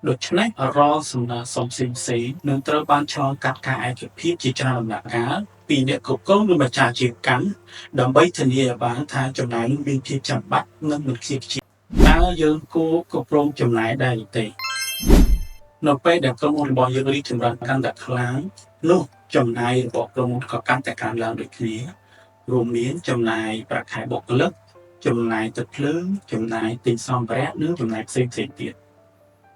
ដូច្នេះរាល់សំណើសុំផ្សេងៗនឹងត្រូវបានឆ្លងកាត់ការឯកភាពជាច្រើនដំណាក់កាលពីអ្នកគ្រប់គ្រងឬម្ចាស់អាជីវកម្មដើម្បីធានាឲ្យបានថាចំណាយនោះមានភាពចាំបាច់និងមិនខ្ជះខ្ជាយតើយើងគួរគ្រប់គ្រងចំណាយដែរឬទេនៅពេលដែលក្រុមហ៊ុនរបស់យើងរីកចម្រើនកាន់តែខ្លាំងនោះចំណាយរបស់ក្រុមហ៊ុនក៏កាន់តែកើនឡើងដូចគ្នារួមមានចំណាយប្រាក់ខែបុគ្គលិកចំណាយទឹកភ្លើងចំណាយទិញសម្ភារៈនិងចំណាយផ្សេងៗទៀត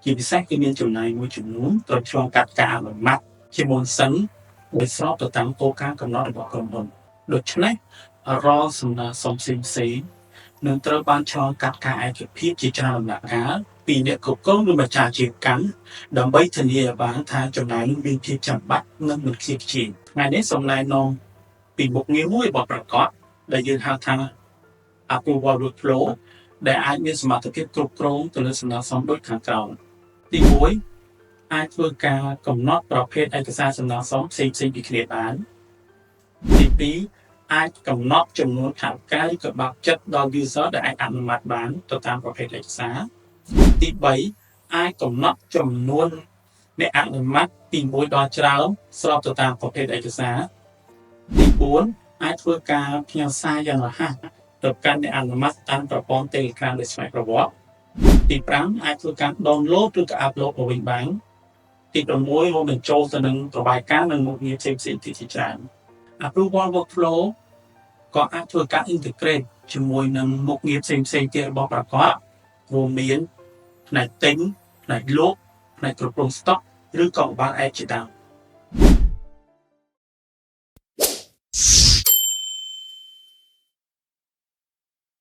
ជាពិសេសគឺមានចំណាយមួយចំនួនត្រូវឆ្លងកាត់ការអនុម័តជាមុនសិនដោយស្របទៅតាមគោលការណ៍កំណត់របស់ក្រុមហ៊ុនដូច្នេះរាល់សំណើសុំផ្សេងៗនឹងត្រូវបានឆ្លងកាត់ការឯកភាពជាច្រើនដំណាក់កាលពីអ្នកគ្រប់គ្រងឬម្ចាស់អាជីវកម្មដើម្បីធានាឲ្យបានថាចំណាយនោះមានភាពចាំបាច់និងមិនខ្ជះខ្ជាយថ្ងៃនេះសូមណែនាំពីមុខងារមួយរបស់Praekot ដែលយើងហៅថា Approval Workflow ដែលអាចមានសមត្ថភាពគ្រប់គ្រងទៅលើសំណើសុំដូចខាងក្រោមទី1អាចធ្វើការកំណត់ប្រភេទឯកសារសំណើសុំផ្សេងៗពីគ្នាបានទី2អាចកំណត់ចំនួនថវិកាឬក៏budget ដល់ user ដែលអាចអនុម័តបានទៅតាមប្រភេទឯកសារទី3អាចកំណត់ចំនួនអ្នកអនុម័តពី1ដល់ច្រើនស្របទៅតាមប្រភេទឯកសារទី4អាចធ្វើការផ្ញើសារយ៉ាងរហ័សទៅកាន់អ្នកអនុម័តតាមប្រព័ន្ធ Telegram ដោយស្វ័យប្រវត្តិទី5អាចធ្វើការ download ឬក៏ upload មកវិញបានទី6រួមបញ្ចូលទៅនឹងរបាយការណ៍និងមុខងារផ្សេងៗទៀតជាច្រើន Approval Workflow ក៏អាចធ្វើការ integrate ជាមួយនឹងមុខងារផ្សេងៗទៀតរបស់Praekot រួមមានផ្នែកទិញផ្នែកលក់ផ្នែកគ្រប់គ្រង stock ឬក៏ mobile app ជាដើម។